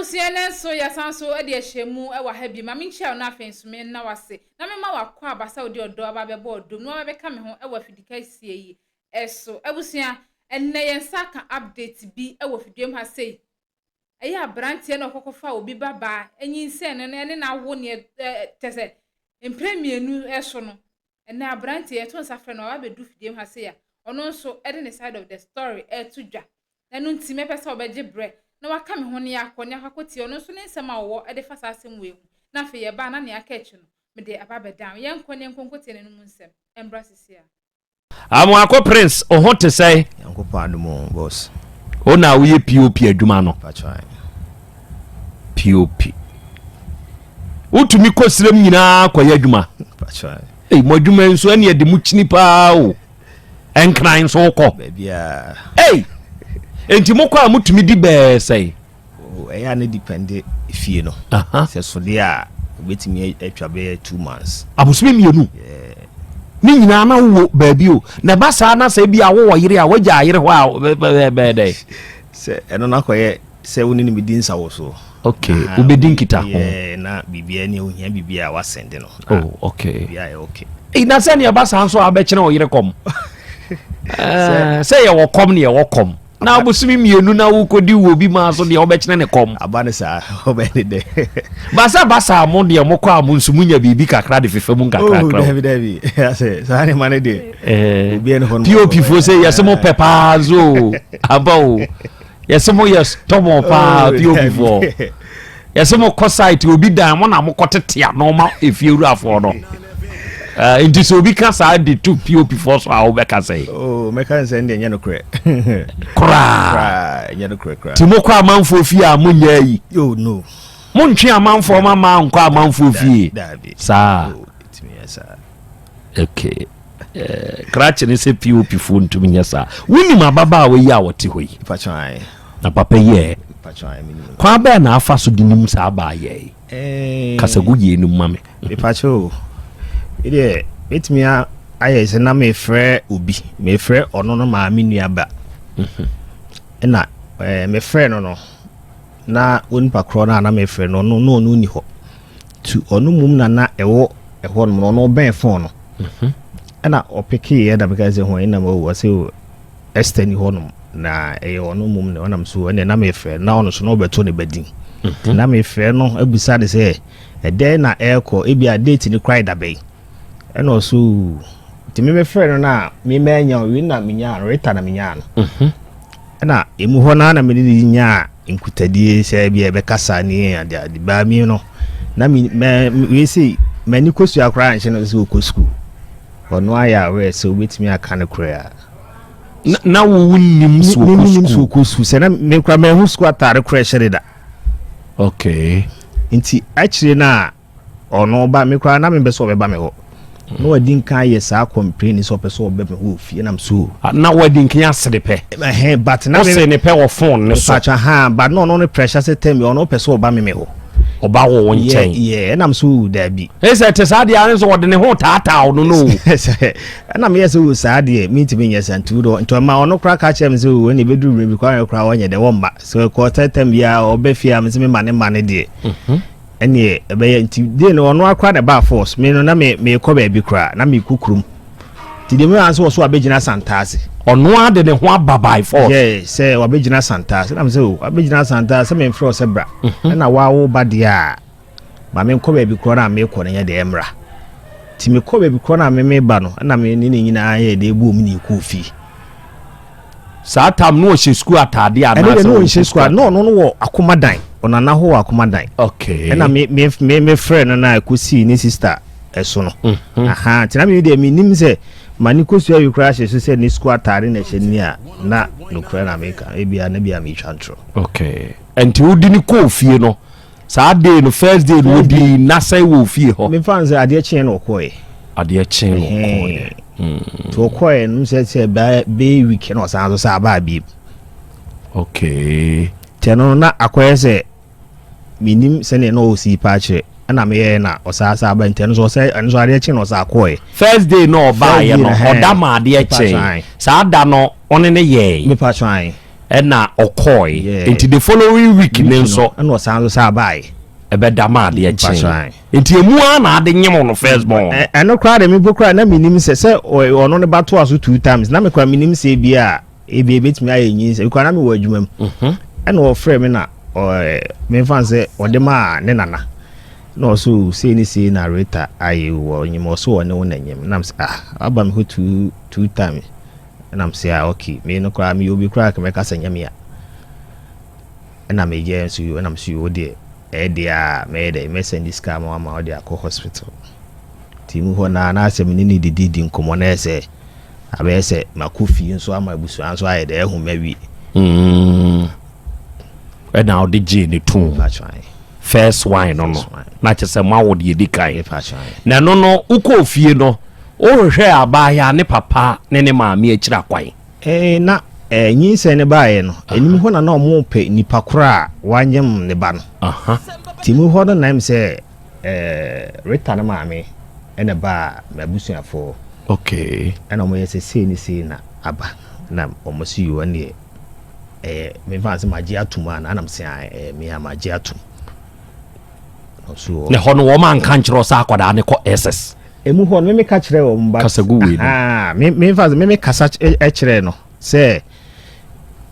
Abusua no nso yɛasan nso de ahyia mu wɔ ha bio. Ma menkyia wo na afei nso menna wo ase na mema w'akɔ aba sɛ wode ɔdɔ aba abɛbɔ ɔdɔ mu na waba abɛka me ho wɔ afidikɛseɛ yi so. Abusua, ɛnnɛ yɛn nsa aka update bi wɔ fiduam ha sei. Ɛyɛ aberanteɛ na ɔkɔkɔfa obi ba baa nyinsɛn no ne no awo neɛ kyɛ sɛ mprɛ mmienu so no. Ɛnnɛ aberanteɛ yɛto nsa frɛ no waba abɛdu fiduam ha sei a ɔno nso de ne side of the story ɛreto dwa. Ɛno nti, mɛpɛ sɛ ɔbɛgye berɛ na waka me ho na yɛakɔ na yɛakɔ akɔtie ɔno nso ne nsɛm a ɔwɔ de fa saa asɛm wei ho, na afei yɛba a na nea aka akyi no, mede aba abɛdan wo. Yɛnkɔ na yɛnkɔ nkɔtie n'anom nsɛm. Ɛmmra seesei ara. Amoako Prince, wo ho te sɛn? Nyankopɔn adom o, boss. Wo na woyɛ POP adwuma no? POP. Wotumi kɔ serem nyinaa kɔyɛ adwuma? Ei, mo adwuma nso ɛne ɛde mo kyini paa o. Nkran nso wokɔ? Ei, enti mokɔ a motumi di bɛɛ sɛn? Ɛyɛ a ne depende fie no. Sɛ so deɛ a wobɛtumi atwa bɛyɛ 2 months. Abosome 2 ne nyinaa na wowɔ baabi o. Na ɛba saa na sɛ bi a wowɔ yere a wagya ayere hɔ a, bɛyɛ dɛ? Sɛ ɛno no akɔyɛ sɛ wo ne no bɛdi nsa wɔ so. Okay, wobɛdi nkita ho. Na biribiara ni ohia biribiara a wasɛnde no. Oh, okay. Biribiara yɛ okay. Ei, na sɛ nea ɛba saa nso a wabɛkyerɛ wo yere kɔm. Sɛ yɛwɔ kɔm ne yɛwɔ kɔm. Na abosome 2 na wokɔdi wɔ bi maa so deɛ wobɛkyerɛ ne kɔm. Aba ne saa, wobɛyɛ ne dɛ. Ba sɛ ba saa mo deɛ mokɔ a mo nso monya biribi kakra de fefa mu nkakrakra. Oh, dabi dabi. Asɛ saa ne ma ne deɛ. Obiara ne hɔ no. POP foɔ sɛ yɛsɛ mo pɛ paa nso o. Aba o. Yɛsɛ mo yɛ stubborn paa POP foɔ. Yɛsɛ mo kɔ site obi dan mo na mo kɔ tete ano ma efie wurafoɔ no. Nti sɛ obi ka saa de to POP foɔ so a wobɛka sɛ? Oh, mɛka sɛ ɛndeɛ nyɛ nokorɛ. Koraa. Nyɛ nokorɛ koraa. Nti mokɔ amanfoɔ fie a monyɛ ayi? Oh no. Montwe amanfoɔ ma maa nkɔ amanfoɔ fie? Daabi. Saa. Oh, ɛtumi yɛ saa. Okay. Krakye ne sɛ POP foɔ ntumi nyɛ saa. Wonim ababaawa yi a wɔte hɔ yi? Na papa yi ɛ? Kwan bɛɛ na afa so de nim saa baa yɛ yi? Kasagu yie no ma me. Mepakyɛ o. Medeɛ mɛtumi ayɛ sɛ na mefrɛ obi, mefrɛ ɔno no maame nua ba. Ɛna mefrɛ no no, na onipa korɔ no a na mefrɛ no ɔno na ɔno ni hɔ. Tu ɔno mum na na ɛwɔ ɛhɔ nom no, ɔno ɔbɛn phone no. Ɛna ɔpekeeɛ na meka sɛ ho ɛnam o, ɔsɛ o Esther ni hɔ nom na ɛyɛ ɔno mum na ɔnam so ɛna na mefrɛ na ɔno so na ɔbɛto ne ba din. Na mefrɛ no abusa ne sɛ ɛdɛn na ɛrekɔ, ebi a date ne koraa da bɛn. Ɛna ɔso nti me mefrɛ no na me manya wei na menyaa no, Rita na menyaa no. Ɛna emu hɔ naa na mene ne nyaa nkutadie sɛ ebi a ɛbɛkasa ne ade ade baa mi no na me mɛ wei sei m'ani kosua koraa nhyɛ no sɛ ɔkɔ sukuu. Ɔno ayɛ aware sɛ wobɛtumi aka no koraa. Na wo wonim sɛ ɔkɔ sukuu? Sɛ ɔkɔ sukuu sɛ na me koraa mahu sukuu ataare koraa ɛhyɛ ne da. Okay. Nti akyire no a ɔno ba me koraa na mempɛ sɛ ɔbɛba me hɔ. Na wadi nkan ayɛ saa complain sɛ ɔpɛ sɛ ɔbɛ me hɔ ofie nam so. Na wadi nkan ase ne pɛ. Ɛhɛn but na me. Ɔse ne pɛ wɔ phone ne so. Mpakyɛ ha but na ɔno ne pressure sɛ tell me ɔno pɛ sɛ ɔba me me hɔ. Ɔba wɔ wo nkyɛn. Yeah, ɛnam so daabi. Ɛsɛ te saa deɛ ane sɛ ɔde ne ho taataa no no. Ɛna meyɛ sɛ o saa deɛ mentumi nyɛ saa nti wodɔ nti ɔma ɔno koraa ka kyerɛ me sɛ o ɛna ɛbɛduru mmerɛ bi koraa koraa ɔnyɛ dɛ wɔmma sɛ ɛkɔ tɛtɛm biara ɔbɛ fie a me sɛ mema ne ma ne deɛ ɛneɛ ɛbɛyɛ nti deɛ no ɔno akora na ɛbaa force me no na me mekɔ baabi koraa na mekɔ kurom nti deɛ mewɔ sɛ ɔso abɛgyina Santaase. Ɔno ara de ne ho aba by force. Yeah, sɛ wabɛgyina Santaase na me sɛ o wabɛgyina Santaase sɛ memfrɛ wo sɛ bra ɛna wawo ba deɛ a ma menkɔ baabi korɔ no a mekɔ no nyɛ deɛ ɛmmra. Nti mekɔ baabi korɔ no a me meba no ɛna me ne ne nyinaa yɛ deɛ ɛbɔɔ mu ne yɛkɔɔ fie. Saa tam no ɔhyɛ sukuu ataadeɛ anaasɛ? Ɛno deɛ no ɔnhyɛ sukuu na ɔno no wɔ Akomadan, ɔnana hɔ wɔ Akomadan. Okay. Ɛna me me me mefrɛ no na ɛkɔsii ne sister ɛso no. Aha, nti na me deɛ menim sɛ ma ne kɔsua yi koraa hyɛ so sɛ ne sukuu ataade na ɛhyɛ ni a na nokorɛ na meka ebia na bia metwa ntorɔ. Okay. Nti wode ne kɔɔ fie no saa day no, first day no wodi nasɛe wɔ fie hɔ? Mefa no sɛ adeɛ kyeɛ na ɔkɔɛ. Adeɛ kyeɛ na ɔkɔɛ. Nti ɔkɔɛ no sɛ sɛ bɛyɛ week na ɔsan so sɛ abaa biem. Okay. Nti ɛno na akɔyɛ sɛ menim sɛdeɛ na ɔsi pa akyerɛ ɛna meyɛɛ na ɔsaa saa ba nti ɛno so ɔsɛ ɛno so adeɛ kye na ɔsaa kɔɛ. First day na ɔbaayɛ no ɔda ma adeɛ kyee saa da no ɔne ne yɛɛ. Mepa so ae. Ɛna ɔkɔɔe. Nti the following week ne nso. Ɛna ɔsan nso saa baae. Ɛbɛda ma adeɛ kyee. Nti emu ara na ade nyem no first born. Ɛno koraa de me mpo koraa na menim sɛ sɛ ɔno ne ba toa so two times na me koraa menim sɛ ebi a ebi ebetumi ayɛ nyinsɛn koraa na mewɔ adwuma mu. Mhm. Ɛna ɔfrɛ me na memfa sɛ ɔde maa ne nana na ɔso sei ne sei na Rita ayɛ wɔ nyim ɔso ɔne wo na nyim nam sɛ ah aba me hɔ two times. Ɛna me se ah ok me no koraa meyɛ obi koraa kɛmɛka sɛ nyɛ me a ɛna meyɛ nso yo ɛna me so yo deɛ ɛyɛ deɛ a mɛyɛ dɛ mɛsɛnde sika ama ama ɔde akɔ hospital nti mu hɔ naa na asɛ me ne ne didi di nkɔmmɔ na ɛyɛ sɛ abɛyɛ sɛ makɔ fie nso ama abusua nso ayɛ dɛ ɛho mawie. Ɛna ɔde gyee ne tom first wine no no na kyɛ sɛ moawo deɛ ɛdi kan na ɛno no wokɔɔ fie no wohwehwɛɛ abaayewa ne papa ne ne maame akyiri akwan. Eh, na eh, nyinsɛn no baeɛ no ɛnim hɔ na na ɔmo pɛ nipa korɔ a wanyem ne ba no nti mu hɔ no na ɛm sɛ eh, Rita no maame ɛna baa m'abusuafoɔ okay. Ɛna ɔmo yɛ sɛ sei ne sei na aba na ɔmo si yo ɛneɛ ɛyɛ memfa sɛ magye atom a na anam sɛ ɛyɛ me a magye atom. Na ɛhɔ no wɔn anka nkyerɛ sɛ akwadaa ne kɔ SS. Emu hɔ no meme ka kyerɛ wɔn ba. Kasa gu wei no. Memfa sɛ meme kasa kyerɛ no sɛ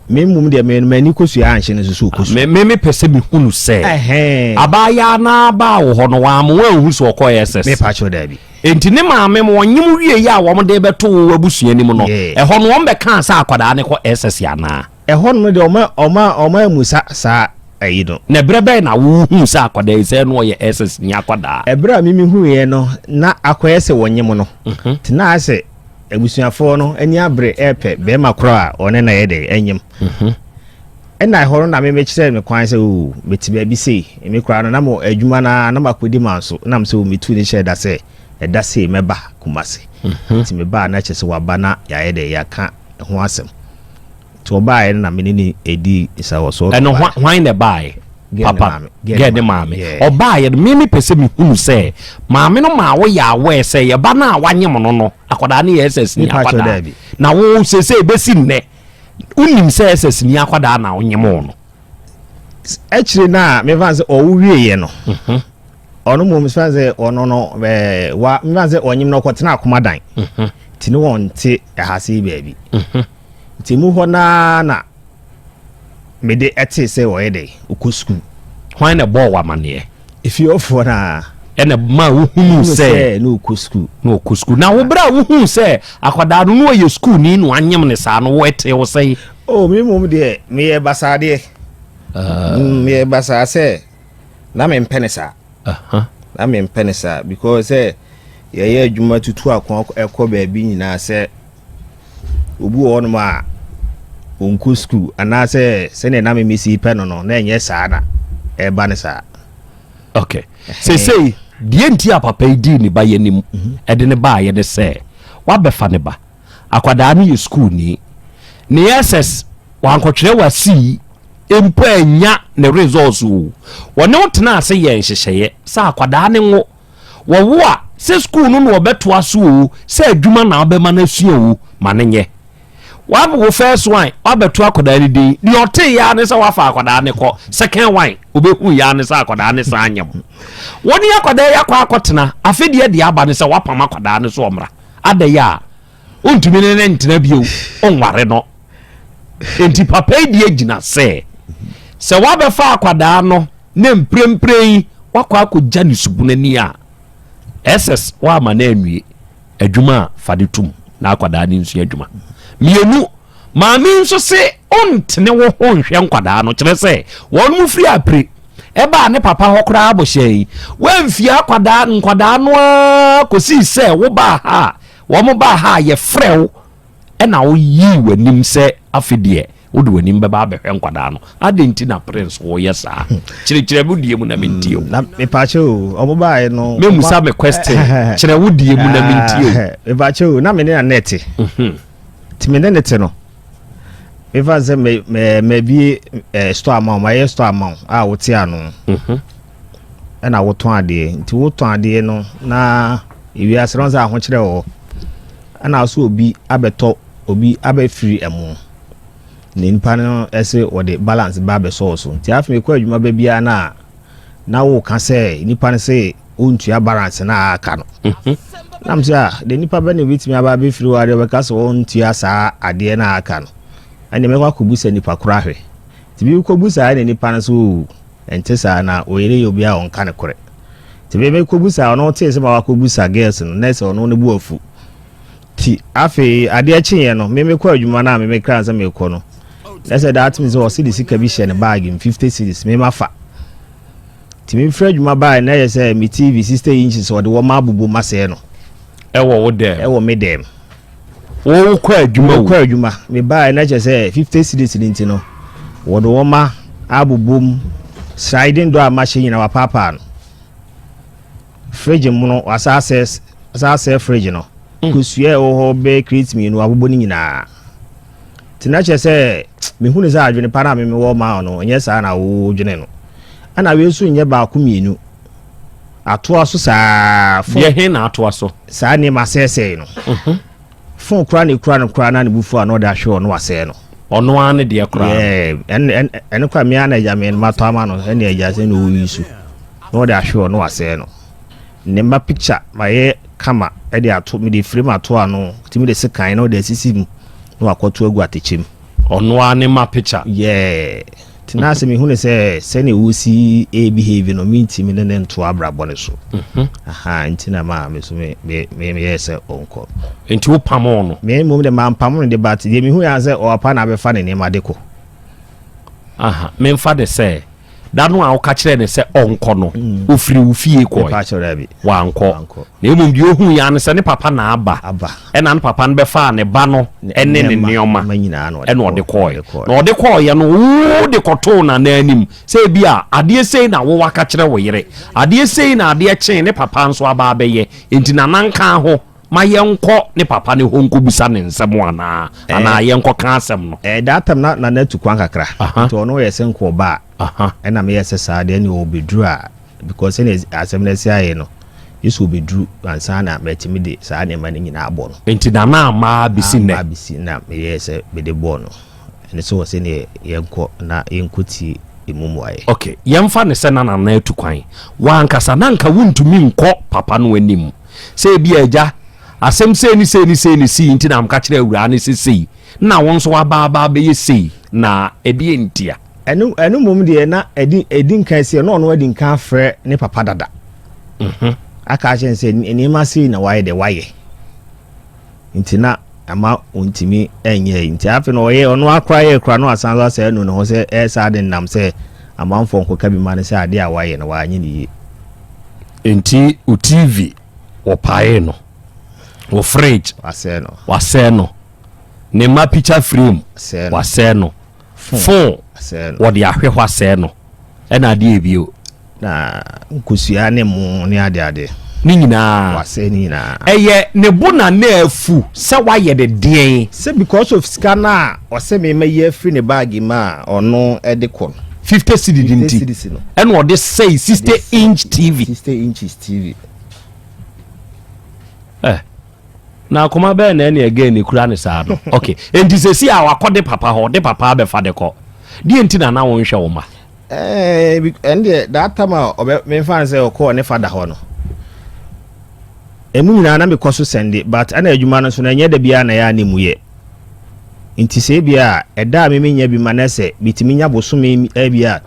me mmom deɛ me m'ani kosua anhye no nso so kosua. Me me pɛ sɛ mehunu sɛ abaayaa no abaa wɔ hɔ no wɔn ama wɔn anhu sɛ ɔkɔ SS. Me pa kyerɛ daabi. Enti ne maame ma ɔnyem wieeɛ a wɔn de rebɛto wo abusua anim no, ɛhɔ no wɔn bɛkaa sɛ akwadaa no kɔ SS anaa? Ɛhɔ no deɛ wɔn wɔn wɔn ammusa saa ayi no. Na ɛberɛ bɛn na wohuu sɛ akwadaa yi sɛ na ɔyɛ SS ni akwadaa? Ɛberɛ a mimi huiɛ no na akɔyɛ sɛ wɔnyem no, nti na ayɛ sɛ abusuafoɔ no ani abere repɛ barima korɔ a ɔne no ayɛ dɛ anyem. Ɛna ɛhɔ no na me mekyerɛɛ me kwan sɛ oo mete baabi sei, me koraa no na mo adwuma no ara na makɔdi manso, na mesɛ oo metu ne hyɛɛ da sɛ ɛda sei mɛba Kumasi. Nti mebaa na kyerɛ sɛ waba na yɛayɛ dɛ yɛaka ho asɛm. Nti ɔbaeɛ no na me ne no ɛdi nsawɔsoɔ. Ɛno hwan na ɛbaeɛ? Papa, gɛɛ ne maame. Ɔbaeɛ no me mepɛ sɛ mehunu sɛ maame no maa woyɛ aware sɛ yɛba no a wanyem no no akwadaa no yɛ SS ni akwadaa. Na wo seesei bɛsi nnɛ Wonim sɛ SS ni akwadaa na wonyem wo no. Akyire no a mefa sɛ ɔwo wieɛ no mhm. ɔno mmom mefa sɛ ɔno no ɛɛ wa mefa sɛ ɔnyem no ɔkɔtena akomadan mhm. nti ne wɔn te ɛha se baabi mhm. nti mu hɔ naa na mede ɛte sɛ ɔyɛ dɛ ɔkɔ sukuu. Hwan na ɛbɔɔ wo amaneɛ? Efiefoɔ no ara. Ɛna maa wohunuu sɛ. Na ɔkɔ sukuu. Na ɔkɔ sukuu. Na wo berɛ a wohuu sɛ akwadaa no na ɔyɛ sukuuni na wanyem no saa no, wo ɛtee wo sɛn? Oh, me mmom deɛ, meyɛ basaa deɛ. Uh. Meyɛ basaa sɛ na mempɛ ne saa. Uh -huh. Na mempɛ ne saa because sɛ yɛyɛ adwuma tutu ako ɛkɔ baabi nyinaa sɛ obi wɔ hɔnom a ɔnkɔ sukuu anaasɛ sɛdeɛ na memesi pɛ no no na ɛnyɛ saa na ɛba no saa. Ok seesei deɛ nti a papa yi dii ne ba yɛ anim mhm. ɛde ne baayɛ ne sɛ wabɛfa ne ba akwadaa no yɛ sukuuni ne ss wankɔtwerɛ wasii mpo anya ne results o wɔne wo tena ase yɛ nhyehyɛeɛ sɛ akwadaa ne ngo Wɔwo a, sɛ sukuu no na ɔbɛtoa so oo, sɛ adwuma na wobɛma no asua oo, ma no nyɛ. Woawo first one, woabɛto akwadaa no din. Deɛ ɔteeɛ ara ne sɛ woafa akwadaa no kɔ. Second one, ɔbɛhuiɛ ara ne sɛ akwadaa no san nyem. Wo ne akwadaa yi akɔ akɔtena, afe deɛ deɛ aba ne sɛ woapam akwadaa no so ɔmmra. Adɛn a, wontumi ne no ntena bio, wonware no. Enti papa yi deɛ gyina sɛ, sɛ woabɛfa akwadaa no na mprempren yi wakɔ akɔgya ne subunu ani a, SS woama no anwie adwuma a fa de tom na akwadaa no nsua adwuma. Mmienu, maame nso se ɔntene wo ho nhwɛ nkwadaa no, kyerɛ sɛ wɔn mu firi apire ɛbaa ne papa hɔ koraa bɔhyɛ yi, woamfie akwadaa nkwadaa no ara kɔsii sɛ wobaa ha a, wɔn baa ha a yɛfrɛ wo ɛna woyii w'anim sɛ afe deɛ wode w'anim bɛba abɛhwɛ nkwadaa no adɛn nti na prince woyɛ saa kyerɛkyerɛ me deɛ mu na mentie o na mepaakyɛ o ɔmo baeɛ no memusa me question kyerɛ wo deɛ mu na mentie o mepaakyɛ o na me ne na nɛte mhm. nti me ne ne te no mefa sɛ mabie eh, store ama wo mayɛ store ama wo a wote ano mhm. ɛna wotɔn adeɛ nti wotɔn adeɛ no na ewiase no sɛ ahokyerɛ wɔ hɔ ɛna so obi abɛtɔ obi abɛfiri ɛmo. Na nipa no ɛsɛ wɔde balance ba abɛsɔɔ so. Nti afei mekɔ adwuma ba biara no a, na woka sɛ nipa no sɛ ɔntua balance no a aka no. Nam sɛ a de nipa bɛ na obɛtumi aba abɛfiri hɔ adeɛ ɔbɛka sɛ ɔntua saa adeɛ no a aka no, ɛne mɛkɔ akɔbu sɛ nipa koro ahwɛ. Nti bi kɔbu saa na nipa no so o ɛnte saa, na ɔyere yɛ obi a ɔnka ne korɛ. Nti bi mɛkɔbu saa, ɔno tee sɛ ma wakɔbu sa girls no na sɛ ɔno ne bu afu. Nti afei adeɛ kyeeɛ no, me mekɔ adwuma no a, me mekra sɛ mekɔ no, na sɛ daa tumi sɛ ɔse de sika bi hyɛ ne bag mu, 50 cedis, me ma fa. Nti mefiri adwuma baa na ɛyɛ sɛ me TV 60 inches ɔde wɔn abobɔ mu asɛe no. Ɛwɔ wo dɛm? Ɛwɔ me dɛm. Wo kɔ adwuma o? Mekɔ adwuma, mebaa na kyerɛ sɛ 50 cedis no nti no, wɔde wɔn ma abobɔ mu, sliding door a mahyɛ nyina wapaapaa no, fridge mu no wasa asɛ, wasa asɛ fridge no. Kosua a ɛwɔ hɔ bɛyɛ crate 2 abobɔ no nyinaa. Nti na kyerɛ sɛ mehu ne sɛ adwene pa no a meme wɔ ma no ɛnyɛ saa na wodwene no. Ɛna wei nso nyɛ baako mmienu, atoa so saa phone. Deɛ he na atoa so? Saa nneɛma sɛɛsɛe no. Phone koraa na ekura no koraa na ne bufu a na ɔde ahwɛ ɔno wasɛe no. Ɔno ara ne deɛ koraa? Yeah, ɛno koraa mmea na agya me matɔ ama no, ɛne agya sɛ na ɔyi so na ɔde ahwɛ ɔno wasɛe no. Ne mma picture mayɛ kama ɛde ato, mede frame ato ano, tumi de sekan na ɔde asisi mu na wakɔto agu atɛkyɛ mu. Ɔno ara ne ma picture? Yeah, nti na sɛ mehu ne sɛ sɛnea wɔsi ɛbehave no, mentimi ne ne nto abrabɔ ne so. Aha nti na maa me so me me me meyɛɛ sɛ ɔnkɔ. Nti wo pamoo no? Me mmom de mampam no de, but deɛ mehu yɛ sɛ ɔapa na abɛfa ne nneɛma de kɔ. Aha, memfa de sɛ da no a woka kyerɛ ne sɛ ɔnkɔ no, ofiri wo fie kɔe? Mepa kyerɛ daabi. Wankɔ? Wankɔ. Na mmom deɛ ohu yɛ ne sɛ ne papa na aba. Aba. Ɛna ne papa no bɛfaa ne ba no ɛne ne nneɛma nneɛma nyinaa na ɔde ɛna ɔde kɔɔ. kɔɔɛ. Ɔde kɔɔɛ. Na ɔde kɔɔyɛ no, wo de kɔtoo nana anim sɛ ebi a adeɛ sei na wowɔ aka kyerɛ wo yere, adeɛ sei na adeɛ kyee ne papa nso aba abɛyɛ, nti nana nka ho ma yɛnkɔ ne papa ne hɔ nkɔbusa ne nsɛm anaa yɛnkɔka asɛm no. That time na nana tu kwan kakra. Nti ɔno yɛ sɛ nkɔ ɔba a, ɛna meyɛ sɛ saa deɛ ne ɔbɛduru a, because sɛne asɛm no asi ayɛ no, yesu ɔbɛduru ansa na matumi de saa nneɛma no nyinaa abɔ no. Nti nana ama bɛsi nnɛ? Ama bɛsi na meyɛɛ sɛ mede bɔɔ no ɛne sɛ wɔ sɛneɛ yɛnkɔ na yɛnkɔ tie ɛmu mmuaeɛ. Ok, yɛmfa ne sɛ na nana atu kwan, wankasa na nka wontumi nkɔ papa no anim sɛ ebi agya, asɛm sei ne sei ne sei ne sei nti na mka kyerɛ awuraa ne sɛ sei na wo nso waba aba abɛyɛ sei, na ɛdeɛ ntia? Ɛno mmom deɛ na ɛdi nkan sɛ na ɔno adi nkan afrɛ ne papa dada aka akyerɛ no sɛ nneɛma sei na wayɛ deɛ wayɛ, nti na ama ɔntumi ɛnyɛ yi. Nti afei na ɔyɛ ɔno akora yɛ kora na wasan so asɛ ɛnu ne ho sɛ ɛyɛ de nam sɛ amanfoɔ nkɔka bi ma no sɛ adeɛ a wayɛ no wanyɛ ne yie. Nti wo TV wɔpaee no, wo fridge wasɛe no, wasɛe no, ne ma picture frame wasɛe no, wasɛe no, phone wasɛe no, wɔde ahwɛ hɔ asɛe no, ɛna adeɛ ebio? Na nkosua ne mo ne ade ade. Ne nyinaa? Wasɛe ne nyinaa. Ɛyɛ ne bo na na afu sɛ wayɛ de deɛn? Sɛ because of sika no a ɔsɛ mema yi afiri ne bag mu a ɔno ɛde kɔ no. 50 cedi 50 nti cedis no. Ɛna ɔde sɛe 60 inch TV? 60 inches TV. Na akoma bɛɛ na ɛne again ne kura ne saa no. Ok, enti sɛsi a wakɔ de papa hɔ, de papa abɛfa de kɔ deɛ, nti na na wonhwɛ wo ma? Ɛn deɛ that time a ɔbɛ memfa no sɛ ɔkɔɔ ne fada hɔ no, ɛmu nyinaa na mekɔ so sɛnde, but ɛna adwuma no so no ɛnyɛ da biara na ɛyɛ a ne mu yɛ. Nti sɛ ebi a ɛda a memenya bi ma na sɛ metumi nya bosome ebi a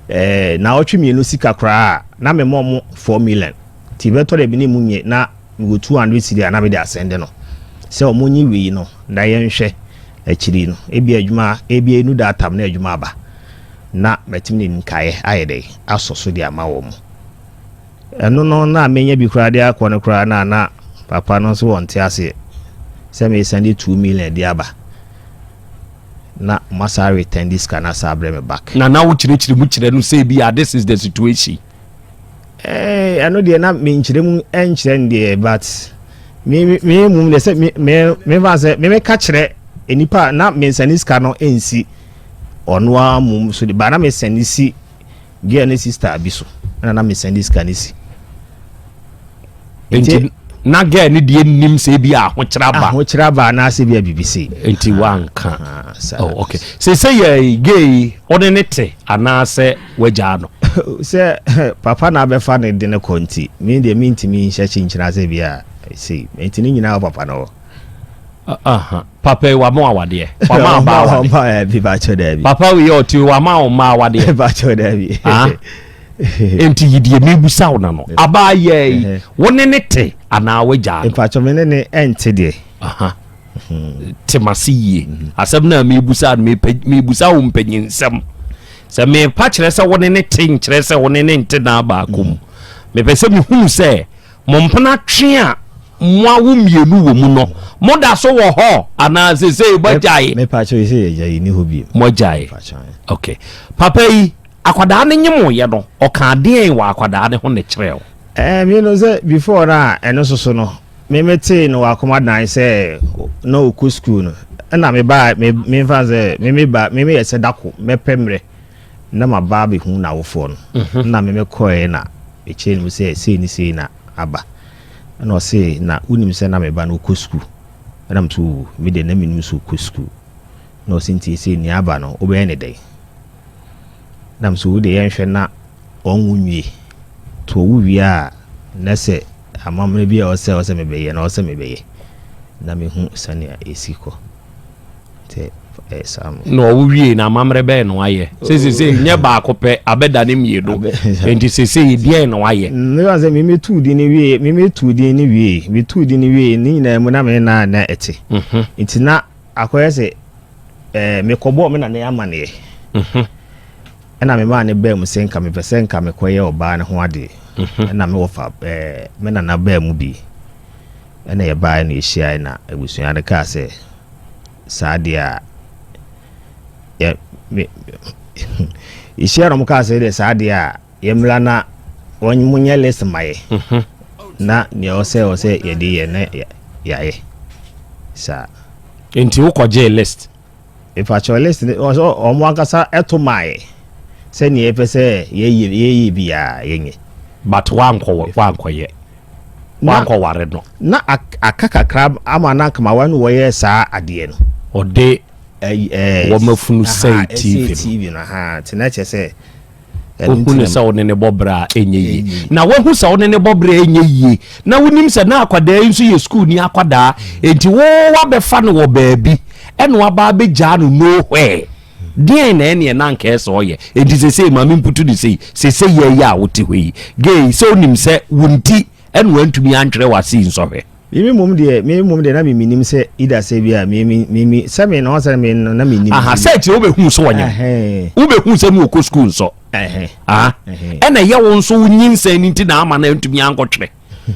2 naawɔtwe sika koraa a, na memmɔ mo 4 million. Nti bɛtɔ da bi ne mu nye na mewɔ 200 cedi a na mede asɛnde no sɛ ɔmo nye wei no na yɛnhwɛ akyiri no, ebi adwuma ebi enu da atam na adwuma aba na mɛtumi de nkaeɛ ayɛ dɛ asɔ so de ama wɔn mo. Ɛno no na menya bi koraa de akɔ no koraa na papa no nso wɔnte aseɛ sɛ mesɛnde 2 million de aba na masa return de sika na asa abrɛ me back. Na wokyerɛkyerɛ mu kyerɛ no sɛ bi a this is the situation? Ɛno deɛ na menkyerɛ mu ɛnkyerɛ no deɛ, but me mum deɛ sɛ me mefa sɛ me meka kyerɛ nipa a na mensɛne sika no ɛnsi ɔno ara mum so de ba, na mesɛne si girl ne sister bi so, ɛna na mesɛne sika no si. Nti. Na girl no deɛ nnim sɛ ebi a ahokyerɛ aba. Ahokyerɛ aba anaasɛ bi a biribi sei. Nti wanka. Oh, okay. Sese yɛ gay yi, ɔne ne te anaasɛ wagyaa no? Sɛ papa na abɛfa ne de no kɔ nti, me deɛ mentumi nhyɛ kyinkyini asɛ bi a sei. Nti ne nyinaa wɔ papa no hɔ. Aha. Papa yi wama awadeɛ. Wama ɔbaa awadeɛ. Ɔma ɛbi bakyɛ daabi. Papa yi ɔte wama ɔma awadeɛ. Bakyɛ daabi. Ah. Enti yi deɛ mebusa wo na no. Abaa yɛ yi, wo ne ne te anaa wagyaa no? Mpakyɛ me ne ne ɛnte deɛ. Aha. Te mase yie. Asɛm no a mebusa no, mebusa wo mpanyinsɛm. Sɛ mepa kyerɛ sɛ wo ne ne te nkyerɛ sɛ wo ne ne nte naa baako mu. Mepɛ sɛ mehunu sɛ Mo mpena twe a moawo mmienu wɔ mu no, moda so wɔ hɔ anaa sesei moagyae? Mepa kyɛw sɛ yɛgyae, yɛnni hɔ bio. Moagyae. Ok. Papa yi, akwadaa no nyemoeɛ no, ɔkaa deɛn wɔ akwadaa no ho na ɛkyerɛɛ wo? Ɛɛ, me no sɛ before no a ɛno nso so no, me metee no wɔ Akomadan sɛ na ɔkɔ school no, ɛna me baa, me memfa sɛ me me ba, me meyɛ sɛ dako, mɛpɛ mmerɛ na maba abɛhu n'awofoɔ no. Ɛna me mekɔeɛ na Mekyerɛɛ no mu sɛ sei ne sei na aba. Ɛna ɔse, na wonim sɛ na me ba no ɔkɔ sukuu? Ɛna mese, oo, me deɛ na mennim sɛ ɔkɔ sukuu. Ɛna ɔse, nti sei nea aba no wobɛyɛ ne dɛn? Ɛna mese, wo deɛ yɛnhwɛ na ɔnwo nwie. Nti ɔwo wie a, na sɛ amammerɛ bi a ɛwɔ sɛ ɛwɔ sɛ mebɛyɛ no, ɛwɔ sɛ mebɛyɛ. Na mehu sɛnea ɛsi kɔ. Nti ɛyɛ saa mo. Na ɔwo wiei no amammerɛ bɛn na wayɛ? Sɛ sesei nyɛ baako pɛ abɛdane mmienu nti sesei deɛn na wayɛ? Meka sɛ me metuu din no wie me metuu din no wie metuu din no wie ne nyinaa mu na me na na ɛte nti na akɔyɛ sɛ ɛɛ mekɔbɔɔ me nana amaneɛ ɛna me maa ne baa mu sɛ nka mepɛ sɛ nka mekɔyɛ ɔbaa no ho adeɛ ɛna me wɔfa ɛɛ me nana baa mu bi ɛna yɛbaeɛ na yɛhyiaeɛ na abusua no kaa sɛ saa deɛ a yɛ me yɛhyia na wɔn kaa sɛ deɛ saa deɛ a yɛmmra na wɔn mo nyɛ list ma yɛ mhm. na nea ɔsɛ ɔsɛ yɛde yɛ na yɛayɛ saa. Nti wokɔgyee list? Mepakyɛw list no ɔsɛ wɔn ankasa ɛto maa yɛ sɛ nea yɛpɛ sɛ yɛyɛ yɛyɛ biara yɛnyɛ. But wankɔ wankɔyɛ wankɔware no. Na aka kakra ama na anka mawa no wɔyɛ saa adeɛ no. Ɔde wɔn afunu sɛe TV no. TV no ha nti na kyerɛ sɛ. Wohu no sɛ wo ne no bɔ bra a ɛnyɛ yie. Na woahu sɛ wo ne no bɔ bra a ɛnyɛ yie. Na wonim sɛ na akwadaa yi nso yɛ sukuuni akwadaa. Enti wo wabɛfa no wɔ baabi ɛna waba abɛgyaa no nowhere. Deɛn na ɛneɛ na anka ɛsɛ ɔyɛ? Enti sesei ma memputu no sei, sesei yɛ yi a wote hɔ yi, gay, sɛ wonim sɛ wo nti ɛna wantumi antwerɛ w'ase yi nsɔhwɛ. Me mmom deɛ, me mmom deɛ na me menim sɛ either sɛ bi a me me me me sɛ me na ɔsɛ me no na me nim. Aha sɛ akyire wobɛhu sɛ ɔnyem. Wobɛhu sɛ ne ɔkɔ sukuu nsɔ. Aha ɛna ɛyɛ wo nso wo nyinsɛn no nti na ama no antumi ankɔtwerɛ.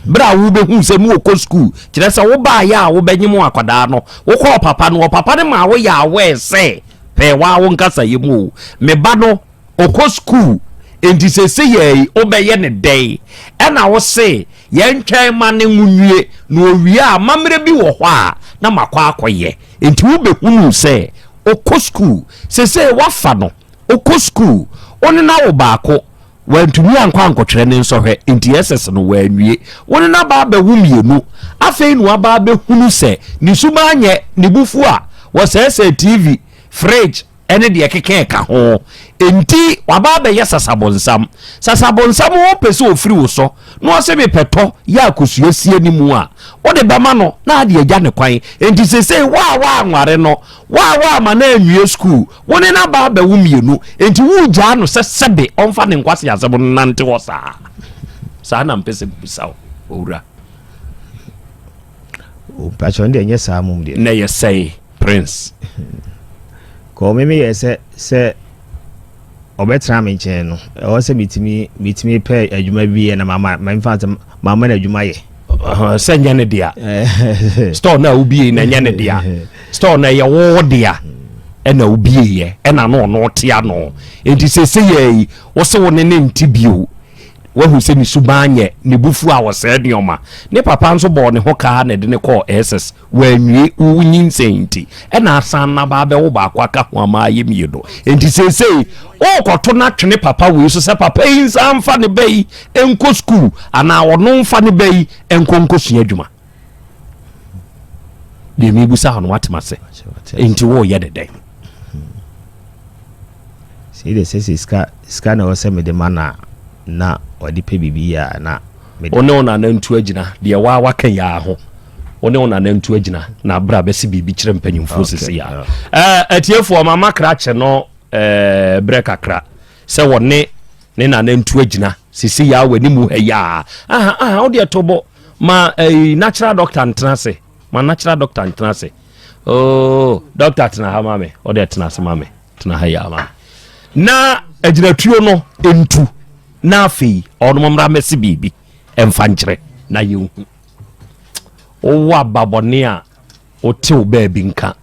Berɛ a wobɛhu sɛ ne ɔkɔ sukuu kyerɛ sɛ wobaayɛ a wobɛnyem akwadaa no wokɔɔ papa no ɔpapa no maa woyɛ aware sɛ pɛɛ waa wo nkasayɛ mu o me ba no Ɔkɔ sukuu nti seseyɛi wobɛyɛ no dɛn? Ɛna wo se yɛntwɛn ma no nwie na ɔwie a amammerɛ bi wɔ hɔ a na makɔ akɔyɛ. Nti wobɛhunuu sɛ ɔkɔ sukuu. Sesei woafa no ɔkɔ sukuu, wo ne no awo baako, wantumi ankɔ ankɔtwerɛ ne nsɔhwɛ nti SS no wanwie. Wo ne no aba abɛwo mmienu, afei na waba abɛhunu sɛ ne suban nyɛ, ne bo fu a, wɔsɛesɛe TV, fridge, ne deɛ ɛkeka ɛka ho. Enti waba abɛyɛ sasabonsam. Sasabonsam wo pɛ sɛ ɔfiri wo so na ɔse mepɛ tɔ yɛ akosua sie ne mu a, wode bɛma no na ade agya ne kwan. Enti sesei wo a woanware no, wo a woamma no anwie sukuu, wo ne no aba abɛwo mmienu, enti woregyaa no sɛ sɛbe ɔmfa ne nkwaseasɛm no nnante hɔ saa? Saa na mpɛ sɛ mebisa wo, owura. Mpakyɛ ɔno deɛ ɛnyɛ saa mom deɛ. Na ɛyɛ sɛe? Prince. Kɔ me meyɛ sɛ sɛ ɔbɛtena me nkyɛn no ɛwɔ sɛ metumi metumi pɛ adwuma bi yɛ na mama mfa sɛ mama no adwuma yɛ. Sɛ nyɛ ne dea store no a wobie na nyɛ ne dea store no ɛyɛ wo dea ɛna wobie yɛ ɛna no ɔno ɔte ano nti sɛ sɛ yɛ yi wo se wo ne ne nte bio. Wahu sɛ ne suban nyɛ, ne bo fu a ɔsɛe nneɛma. Ne papa nso bɔɔ ne ho ka na ɛde no kɔɔ SS. Wanwie, wo nyinsɛn nti, ɛna asan naba abɛwo baako aka ho ama ayɛ mmienu. Enti seesei, worekɔto no atwene papa wei so sɛ papa yi nsan mfa ne ba yi nkɔ sukuu anaa ɔno mfa ne ba yi nkɔ nkɔsua adwuma. Deɛ mebusa no woatem ase. Enti woreyɛ ne dɛn? Sei deɛ sɛ sɛ sika sika na ɛwɔ sɛ mede ma no a na ɔde pɛ biribi yɛ a na mede. Wo ne wo nana ntu agyina deɛ waa waka yi ara ho. Wo ne wo nana ntu agyina na bra bɛsi biribi kyerɛ mpanyinfoɔ sisi ya. Ɛɛ atiefoɔ mama krakye no ɛɛ brɛ kakra sɛ wɔne ne nana ntu agyina sisi ya wɔ anim ha yi a. Aha aha wo deɛ to bo ma ɛyi natural doctor ntena ase. Ma natural doctor ntena ase. Oh, doctor tena ha ma me. Wo deɛ tena ase ma me. Tena ha yi ama me. Na agyinatuo no ntu na afei ɔnom mmra mmɛse biribi ɛmfa nkyerɛ na yɛnhu. Wowɔ ababɔne a wotew baabi nka.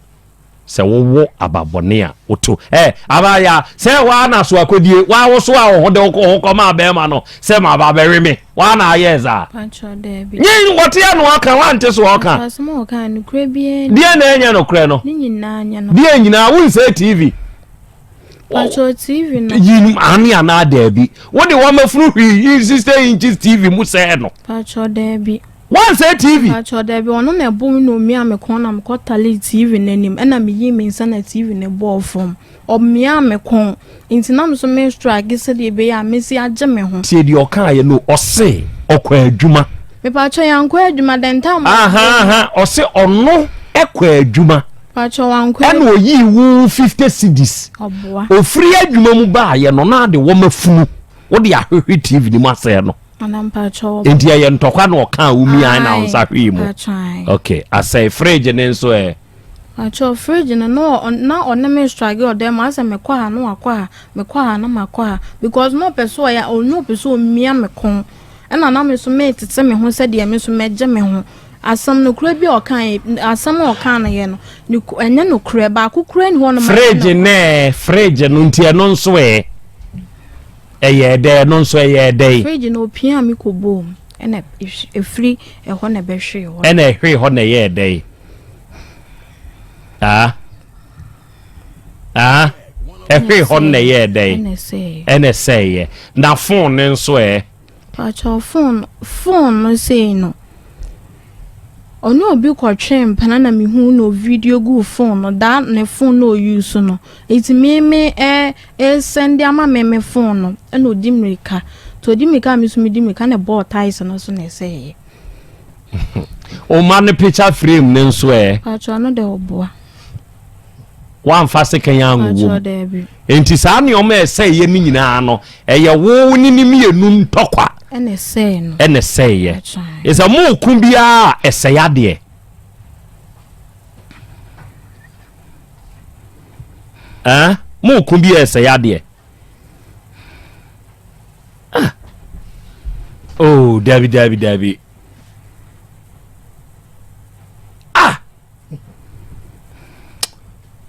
Sɛ wowo aba bɔne a, woto. Ɛ, abaayaa, sɛ waa na so akodie, waa wo so a wo ho de wo ho kɔmaa bɛrima no sɛ ma ba bɛwe me, waa na ayɛɛ saa? Patrɔ, daabi. Nye, wɔte ano aka, wante so ɔka. Patrɔ, asɛm a ɔka no, nokorɛ biara nni. Deɛ na ɛnyɛ nokorɛ no? Ne nyinaa nyɛ nokorɛ. Deɛ nyinaa, wonsɛe TV. Patrɔ, TV no. Yi ane anaa daabi. Wode w'amafunu hwii yi 60 inches TV mu sɛɛ no. Patrɔ, daabi. Wansɛe TV? Mpakyɛw dabi, ɔno na ɛbɔ me na omiaa me kɔn na mekɔ talee TV no anim ɛna meyii me nsa na TV no bɔɔ fam. Ɔmiaa me kɔn nti na me nso me strike sɛdeɛ ɛbɛyɛ a mɛsi agye me ho. Tie deɛ ɔkaeɛ no, ɔse ɔkɔ adwuma. Mepakyɛw yɛankɔ adwuma the time a. Aha aha, ɔse ɔno kɔ adwuma. Mepakyɛw wankɔ adwuma. Ɛna ɔyii wo 50 cedis. Ɔboa. Ɔfiri adwuma mu baeɛ no na ade wɔmafunu wode ahwehwe TV no mu asɛe no. Nti ɛyɛ ntɔkwa na ɔka a womiae na wo nsa hwee mu. Ok, asɛe fridge ne nso ɛ. Pakyɛw fridge no na na ɔne me struggle ɔdɛ mu asɛ mekɔ ha na wakɔ ha mekɔ ha na makɔ ha because na ɔpɛ sɛ ɔyɛ ɔno ɔpɛ sɛ ɔmia me kɔn ɛna na me nso metete me ho sɛdeɛ me nso mɛgye me ho asɛm nokorɛ bi a ɔka asɛm a ɔka no yɛ no ɛnyɛ nokorɛ baako koraa ni hɔ no. Fridge nɛ fridge no nti ɛno nso ɛ. Ɛyɛɛ dɛn? Ɛno nso ɛyɛɛ dɛn? Fridge no opiaa me kɔbɔɔ mu ɛna ɛfiri ɛhɔ na ɛbɛhwee hɔ. Ɛna ɛhwee hɔ na ɛyɛɛ dɛn? Ah? Ah? Ɛhwee hɔ na ɛyɛɛ dɛn? Ɛna ɛsɛeɛ. Ɛna ɛsɛeɛ. Na phone no nso ɛ? Pakyɛw phone phone no sei no ɔne obi kɔtwee mpena na mehuu na ovideo guu phone no daa ne phone na ɔuse no nti me me ɛ ɛsɛnde ama me me phone no ɛna ɔdi mmirika nti ɔdi mmirika a me nso medi mmirika na ɛbɔɔ tiles no so na ɛsɛeɛ. Ɔma no picture frame no nso ɛ? Pakyɛw ɔno deɛ ɔboa. Woamfa sekan anwowɔ mu. Enti saa nneɛma a ɛsɛeɛ no nyinaa no, ɛyɛ wo ne ne mmienu ntɔkwa ɛna ɛsɛe no. Ɛna ɛsɛeɛ. Ɛsɛ mo ko biara a ɛsɛe adeɛ. Ɛn mo ko biara ɛsɛe adeɛ. Ah. Oh, dabi dabi dabi. Ah.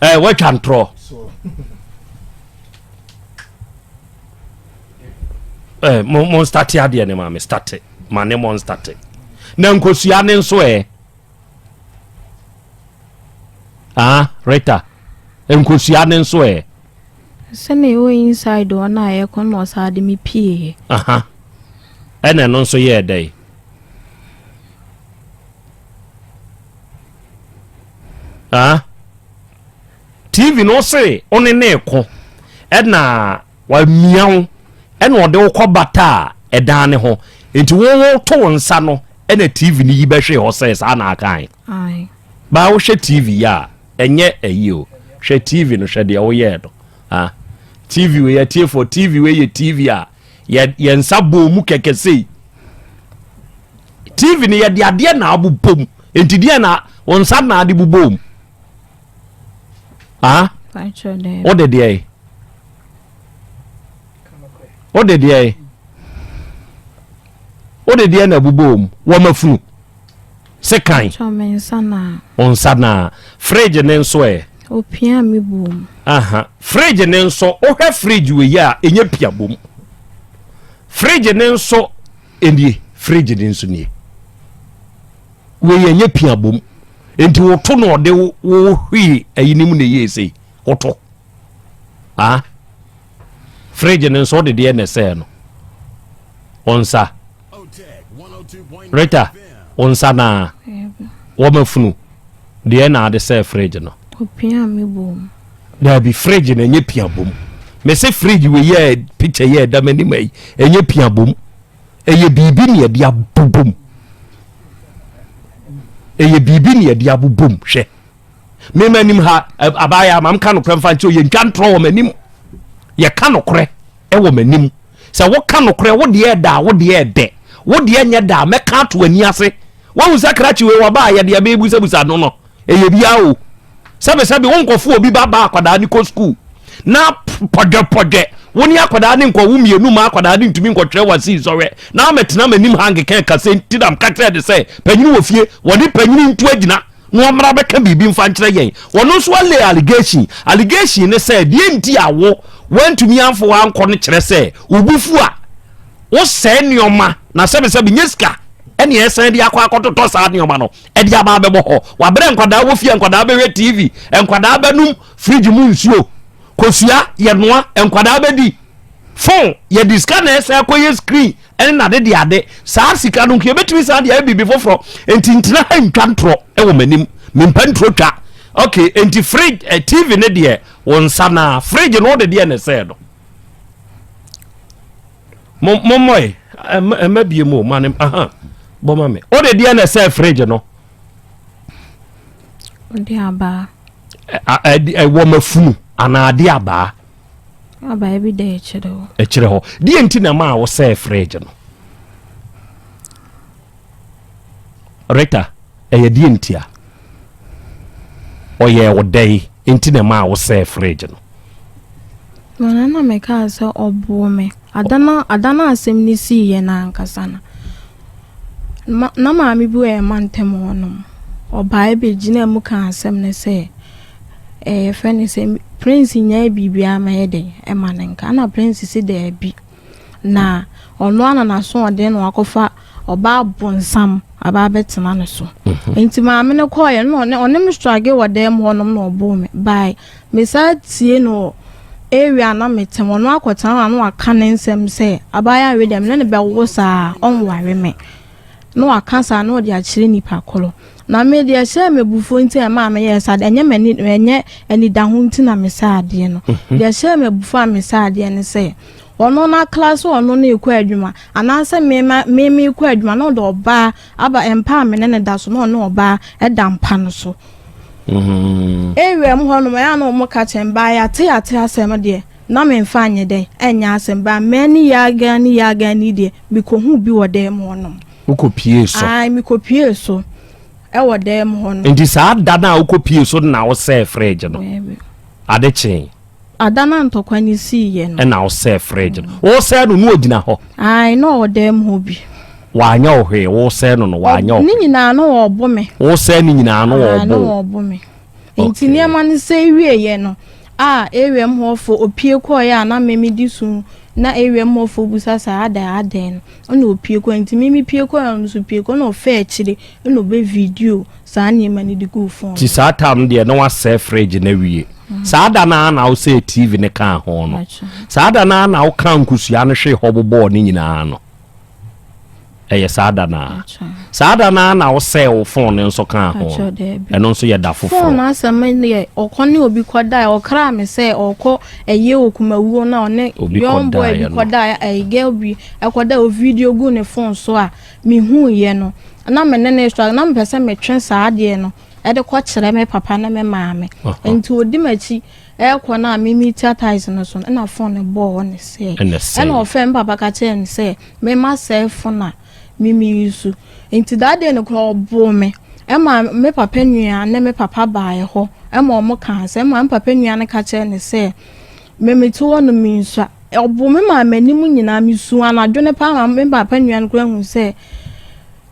Eh, woatwa ntorɔ. Eh, mo mo starte adeɛ ne maame starte ma ne mo starte na nkosua ne nso ɛ ah Rita nkosua ne nso ɛ. Sɛnea ɛwɔ inside hɔ no a yɛkɔ no ɔsaa de me pieeɛ. Aha ɛna ɛno nso yɛɛ dɛn. Ah? TV no se wo ne ne ko ɛna wamia wo ɛna ɔde wo kɔ bata a ɛdan ne ho nti wo wo to wo nsa no ɛna TV no yi bɛhwee hɔ sɛ saa na akan baa wohwɛ TV yi a ɛnyɛ ɛyi o hwɛ TV no hwɛ deɛ woyɛɛ no ah TV wei atiefoɔ TV wei yɛ TV a yɛ yɛn nsa bɔɔ mu kɛkɛ sei tv no yɛde adeɛ na abobɔ mu nti deɛ na wɔn nsa na ade bobɔ mu ah wode deɛ wode deɛ wode deɛ na abobɔ mu wɔn afunu sekan nsa na fridge ne nso ɛ. Opia mi bom. Aha fridge ne nso wohwɛ fridge wei a ɛnyɛ pia bom. Fridge ne nso nie, fridge ne nso nie. Wei ɛnyɛ pia bom. Nti woto na ɔde wo hwee ayi ne mu na ɛyɛ sei. Woto. Ah. Fridge ne nso wode deɛ na ɛsɛɛ no. Wo nsa. Rita, wo nsa naa. Wɔma funu. Deɛ na ade sɛɛ fridge no. Opia me bom. Daabi fridge na ɛnyɛ pia bom. Mese fridge wei yɛ picture yɛ ɛda m'anim ayi ɛnyɛ pia bom. Ɛyɛ biribi na yɛde abobom. Ɛyɛ biribi na yɛde abobom hwɛ. Me m'anim ha abaayɛ ama mka nokorɛ mfa nkyerɛ yɛntwa ntorɔ wɔ m'anim. Yɛka nokorɛ ɛwɔ m'anim. Sɛ woka nokorɛ wo deɛ ɛda a wo deɛ ɛdɛ. Wo deɛ nyɛ da a mɛka ato ani ase. Wahu sɛ krakye wei wɔba a yɛde ɛbɛbusabusa no no ɛyɛ biara o. Sɛbesɛbe wo nkɔfo obi ba ba akwadaa ne kɔ sukuu na pɔdwɛpɔdwɛ wo ne akwadaa ne nkɔ wo mmienu ma akwadaa ne ntumi nkɔtwerɛ wasi nsɔhwɛ na amɛtena m'anim ha nkeka kase nti na mka kyerɛ de sɛ panyini wɔ fie wɔne panyini nto agyina na wɔmmra bɛka biribi mfa nkyerɛ yɛn. Wɔno nso ale allegation allegation ne sɛ deɛ nti a wo wantumi amfo ankɔ no kyerɛ sɛ wo bo fu a wosɛe nneɛma na sɛbesɛbe nyɛ sika ɛne ɛsan de akɔ akɔtotɔ saa nneɛma no ɛde aba abɛbɔ hɔ. Wabrɛ nkwadaa wɔ fie, nkwadaa bɛhwɛ TV, nkwadaa bɛnom fridge mu nsuo, kosua yɛnoa, nkwadaa bɛdi phone, yɛde sika na ɛsan akɔyɛ screen ɛne nade de ade. Saa sika no nka yɛbɛtumi saa de ayɛ biribi foforɔ. Nti ntena ha ntwa ntorɔ ɛwɔ m'anim, mempɛ ntorɔ twa. Okay, nti fridge eh, TV ne deɛ wo nsa naa, fridge no wode deɛ ne sɛɛ no. Mommɔe ɛma bie mu ma ne aha bɔ ma me. Wode deɛ na ɛsɛ fridge no. Wode abaa. Ɛwɔ mafunu anaa ade abaa. Abaa bi da ɛkyerɛ hɔ. Ɛkyerɛ hɔ. Deɛ nti na maa wosɛɛ fridge no. Rita, ɛyɛ deɛ ntia? Ɔyɛɛ wo dɛn nti na ɛmaa wosɛɛ fridge no? Nana na mekaa sɛ ɔboo me. Ada no ada no asɛm no siiɛ no ankasa no, ma na maame bi wɔ yɛn mantam hɔnom. Ɔbaeɛ bɛgyinaa mu kaa asɛm no sɛ, ɛɛ yɛfrɛ no sɛ Prince nyae biribiara ma yɛ dɛn ɛma no nka. Ɛna Prince se daabi. Na ɔno ara na n'asoɔden na wakɔfa ɔbaa bonsam aba abɛtena ne so. Mhm. Nti maame no kɔɔeɛ no ɔne ɔne me struggle wɔ dan mu hɔnom na ɔboo me. By mesan tie no wɔ area a na mete mu. Ɔno akɔtena hɔ a na waka ne nsɛm sɛ abaayewa wei deɛ me ne no bɛwo saa ɔnware me. Na waka saa na ɔde akyerɛ nipa korɔ. Na me deɛ ɛhyɛɛ me abufuo nti a ɛmaa meyɛɛ saa deɛ ɛnyɛ m'ani ɛnyɛ anidaho nti na mesaa adeɛ no. Mhm. Deɛ ɛhyɛɛ me abufuo a mesaa adeɛ ne sɛ ɔno n'akla sɛ ɔno no rekɔ adwuma anaasɛ me ma me mekɔ adwuma na ɔde ɔbaa aba mpa a me ne no da so na ɔne ɔbaa ɛda mpa no so. Mm. Area mu hɔnom ɛyɛ a na wɔn ka kyɛn baa yɛate yɛate asɛm deɛ na memfa nyɛ dɛn ɛnyɛ asɛm baa mɛni yagan ne yagan ni deɛ mekɔhu bi wɔ dan mu hɔnom. Wokɔpie so? Ae mekɔpie so ɛwɔ dan mu hɔ no. Nti saa da no a wokɔpie so no na wosɛɛ fridge no? Ade kyee? Ada no a ntɔkwa no siiɛ no. Ɛna wosɛɛ fridge no. Wosɛɛ no na ɔgyina hɔ? Ae, na ɔwɔ dan mu hɔ bi. Wanyɛ wo hwee, wosɛɛ no no wanyɛ wo hwee? Ne nyinaa na ɔɔbo me. Wosɛɛ ne nyinaa na ɔɔbo wo? Ae, na ɔɔbo me. Nti nneɛma no sɛe wieeɛ no, a area mu hɔfoɔ, ɔpue kɔeɛ a na me medi su, na area mu hɔfoɔ bisa sɛ adɛn adɛn no, ɛna ɔpue kɔeɛ. Nti me mepue kɔeɛ a ɔno nso pue kɔeɛ, ɛna ɔfaa akyire ɛna ɔbɛ video saa nneɛma no de guu phone Nti saa time no deɛ na wasɛe fridge no awie. Saa da no ara na wosɛe TV no kaa ho no. Saa da no ara na wokaa nkosua no hwee hɔ bobɔɔ ne nyinaa no. Ɛyɛ saa da no ara. Saa da no ara na wosɛe wo phone no nso kaa ho no. Ɛno nso yɛ da foforɔ. Phone asɛm deɛ ɔkɔ ne obi kɔdaeɛ ɔkraa me sɛ ɔkɔ ɛyɛ okumawuo no a ɔne young boy bi kɔdaeɛ ɛyɛ girl bi ɛkɔdaeɛ o video gu ne phone so a mehuiɛ no na me ne no struggle na mepɛ sɛ metwe saa adeɛ no ɛde kɔkyerɛ me papa ne me maame nti ɔdi m'akyi ɛrekɔ no a me metia ties no so no ɛna phone no bɔɔ hɔ ne sɛ ɛna ɔfrɛ me papa ka kyerɛ no sɛ mema sɛe phone a me me use nti that day no koraa ɔboo me ɛma me papa nua ne me papa baeɛ hɔ ɛma ɔmo kaa sɛ ɛma me papa nua no ka kyerɛ no sɛ me mete hɔ no mensua ɔboo me maa m'anim nyinaa mesu anadwo no paa ma me papa nua no koraa hu sɛ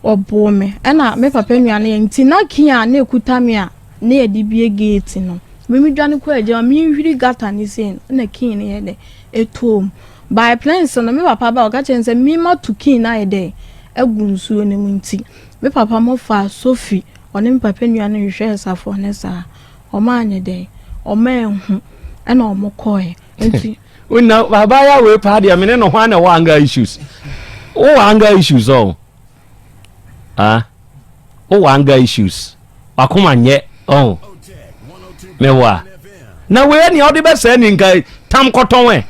ɔboo me ɛna me papa nua no yɛ nti na key a na ekuta me a na yɛde bue gate no me me dwane kɔ agya ma menhwiri gata ne sei no ɛna key no yɛ dɛ ɛtɔɔ mu. By plans no me papa ba ɔka kyerɛ no sɛ me ma to key no ayɛ dɛ agu nsuo no mu nti me papa mo faa sofi ɔne me papa nua no hwehwɛɛ safoa no saa ɔmo anyɛ dɛn ɔmo anhu ɛna ɔmo kɔɛ nti. Wona abaayewa wei paa deɛ mene no hwan na ɛwɔ anger issues wowɔ anger issues ɔ ah wowɔ anger issues wakoma nyɛ ɔn mewɔ a na wei nea ɔde bɛsɛe ne nka tam kɔtɔn ɛ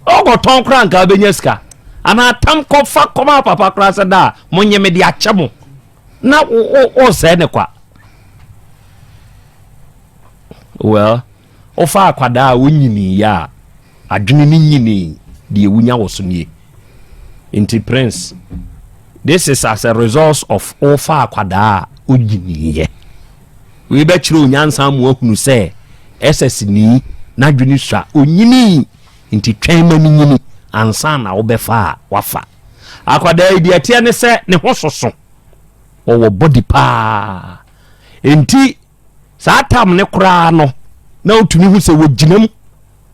ɔkɔtɔn koraa nka wobɛnya sika anaa tam kɔfa kɔma papa koraa sɛ da a monyɛ me de akyɛ mo na wosɛe ne kwa well Wofa akwadaa a ɔnyiniiɛ a, adwene no nyinii, deɛ wonya wɔ so nie. Nti Prince, this is as a result of wofa akwadaa a ɔnyiniiɛ. Wei bɛkyerɛ onyansa mu ahunu sɛ SS ni n'adwene sua, ɔnyinii, nti twɛn ma no nyini ansa na wobɛfa a wafa. Akwadaa yi deɛ ɛteɛ ne sɛ ne ho soso, ɔwɔ body paa. Nti Saa tam no koraa no, na wotumi hu sɛ wɔgyina mu.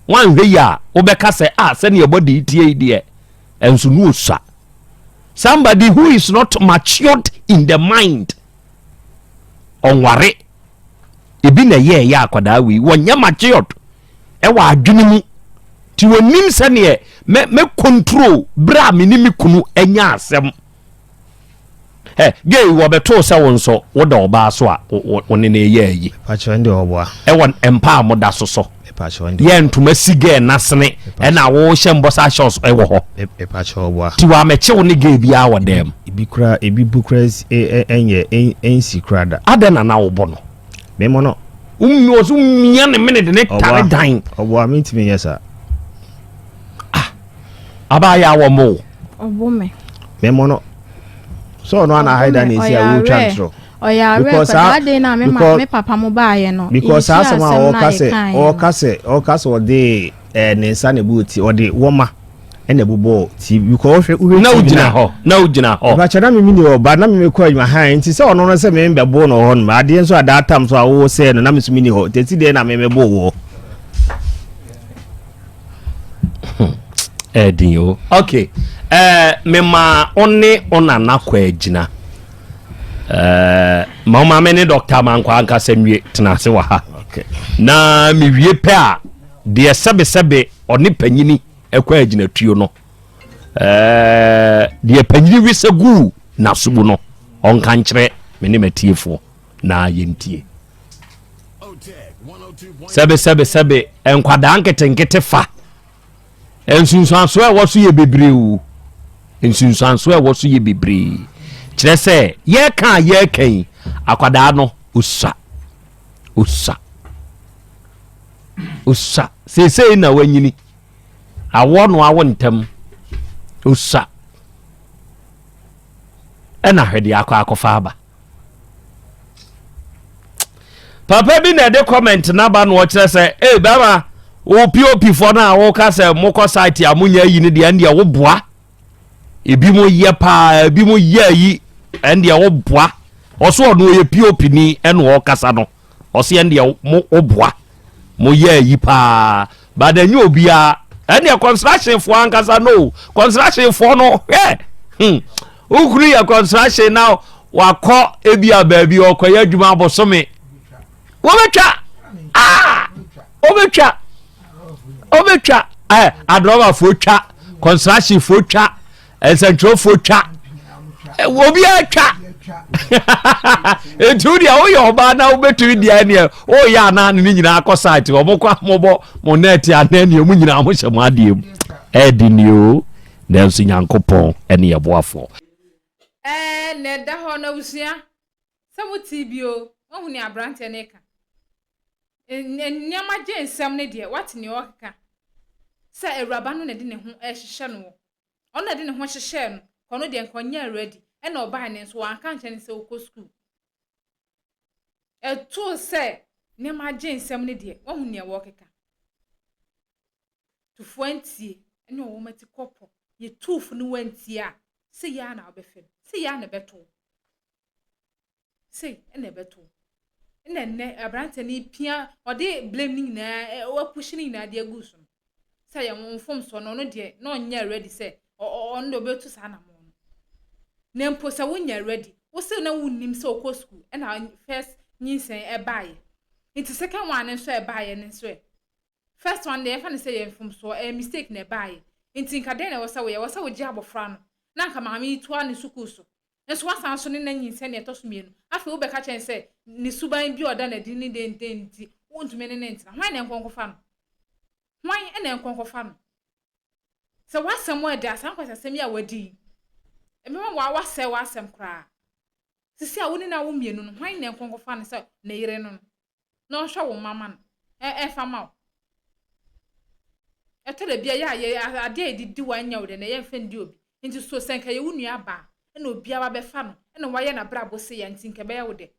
Woanhwɛ yi a, wobɛka sɛ, ah, sɛnea bɔde yi tie yi deɛ, ɛnso no osua. Somebody who is not matured in the mind, ɔnware. Ebi na ɛyɛ ɛyɛ akwadaa wei, wɔnyɛ matured ɛwɔ adwene mu. Nti wɔnim sɛneɛ mɛ mɛ control berɛ a me ne me kunu anya asɛm. Ɛ gay wɔbɛtoo sɛ wo nso woda ɔbaa so a wo ne no yɛ ayi. Mepakyɛw ɛnde ɔboa. Ɛwɔ mpa a moda so so. Mepakyɛw ɛnde. Yɛ ntoma si gay n'asene ɛna wohyɛ mbɔsa shorts ɛwɔ hɔ. Mepakyɛw ɔboa. Ti wɔamɛkye wo ne gay biara wɔ dɛm. Ebi kura ebi bu kura ɛnyɛ ɛnsi kura da. Adɛn na na wobɔ no? Memmɔ no. Wɔ so mia ne mene de ne tare dan. Ɔboa mentumi nyɛ saa. Ah, abaayɛ a wɔmmɔ wo. Ɔbɔ me. Memmɔ no. Sɛ ɔno ana haida na esi a wotwa ntorɔ. Ɔyɛ awɛ kɔ saa de na me ma me papa mo baayɛ no. Because saa asɛm a ɔka sɛ ɔka sɛ ɔka sɛ ɔde ɛɛ ne nsa na ebu ti ɔde wɔma ɛna ɛbobɔ ti because wohwɛ wohwɛ na wogyina hɔ na wogyina hɔ. Ìbàkyɛ na mi ni ɔba na mi kɔ adwuma han nti sɛ ɔno no sɛ mi bɛ bo no hɔ nom adeɛ nso a that time so a wo sɛ no na mi nso mi ni hɔ tɛsi deɛ na mi bɛ bo wɔ. Ɛdin o ok ɛɛ mema wo ne wo nana kɔ agyina ɛɛ ma wo maame ne dɔkta mankɔ ankasa nwie tena ase wɔ ha na mewie pɛ a deɛ sɛbesɛbe ɔne panyini ɛkɔ agyinatuo no ɛɛ deɛ panyini wesɛ guu n'aso mu no ɔnka nkyerɛ me ne matiefoɔ na yɛntie sɛbe sɛbe sɛbe nkwadaa nketenkete fa nsunsuansoɔ a ɛwɔ so yɛ bebree o nsunsuansoɔ a ɛwɔ so yɛ bebree kyerɛ sɛ yɛreka a yɛreka yi akwadaa no osua osua osua seesei na wanyini awoɔ no awo ntɛm osua ɛna hwɛ deɛ akɔ akɔfa aba. Papa bi na ɛde comment n'aba na ɔkyerɛ sɛ ee bɛrima wo pop foɔ no a woka sɛ mokɔ site a monyɛ ayi no deɛ ɛndeɛ woboa ebi mo yɛ paa ebi mo yɛ ayi ɛndeɛ woboa ɔso ɔno ɔyɛ pop ni ɛna ɔkasa no ɔse ɛndeɛ mo woboa mo yɛ ayi paa but ɛnyɛ obiara ɛndeɛ construction foɔ ankasa no construction foɔ no hwɛ hmm Wo kunu yɛ construction na wakɔ ebi a baabi ɔkɔyɛ adwuma abosome. Wobɛtwa. Ah! Wobɛtwa. Wobɛtwa. Eh, adrɔbafoɔ twa, constructionfoɔ twa, nsɛntwerɛfoɔ twa. Eh, obiara twa. Enti wo deɛ woyɛ ɔbaa na wobɛtumi deɛ neɛ woyɛ anaa ne ne nyinaa kɔ site wɔn kɔ amobɔ mo nɛɛte anaa neɛ mo nyinaa mo hyɛ mo adeɛ mu. Ɛɛde ni o. Nanso Nyankopɔn ne yɛn boafoɔ. Ɛɛ na ɛda hɔ no abusua sɛ mo tee bi o wahu nea abranteɛ no reka nneɛma gye nsɛm no deɛ wate nea ɔrekeka sɛ awuraba no na ɛde ne ho rehyehyɛ no wɔ ɔno na ɛde ne ho hyehyɛɛ no kɔ no deɛ nka ɔnyɛ ready ɛna ɔbaa ne nso wanka nkyɛn ne sɛ ɔkɔ sukuu ɛtoo sɛ nneɛma gye nsɛm no deɛ wahu nea wɔrekeka Tufo antie ne ɔwɔ mati kɔpɔ yɛ tufo ne wantie a sei ara na wobɛfam sei ara na ɛbɛto wo sei na ɛbɛto wo ɛna nnɛ aberanteɛ no pia ɔde blame no nyinaa wapuhyi no nyinaa de agu so no. sɛ yɛ mfomsoɔ no, ɔno deɛ na ɔnyɛ ready sɛ ɔno deɛ ɔbɛtu saa anamɔ no. Na mpo sɛ wonyɛ ready, wo sɛ na wonnim sɛ wokɔ sukuu ɛna first nyinsɛn ɛbaeɛ, nti second one nso ɛbaeɛ no nso ɛ, first one deɛ, yɛfa no sɛ yɛ mfomsoɔ, ɛyɛ mistake na ɛbaeɛ, nti nka dɛn na ɛwɔ sɛ woyɛ? Ɛwɔ sɛ wogye abɔfra no na nka maame yi toa ne sukuu so. Nso wasan so ne na nyinsɛn nea ɛtɔ so mmienu. Afei wobɛka kyɛn sɛ ne suban bi a ɔda n'adi ne denden nti wontumi ne ne ntena. Hwan na nkɔnkɔfa no? Hwan na nkɔnkɔfa no? Sɛ w'asɛm ɛda saa nkwasasɛm yi a wadi yi, ɛbɛma wa wasɛe w'asɛm koraa. Sisi a wo ne na wo mmienu no, hwan na nkɔnkɔfa no sɛ ne yere no na ɔhwɛ wo mama no ɛfa ma wo? Ɛtɔ da bi a yɛ a yɛ adeɛ a yɛdidi wa nyɛ wo dɛ na yɛmfa ndi obi. Nti so sɛ nka yɛwo nua baa ɛna obiara bɛfa no ɛna wayɛ n'abrabɔ se ya, nti nka ɛbɛyɛ wo dɛ?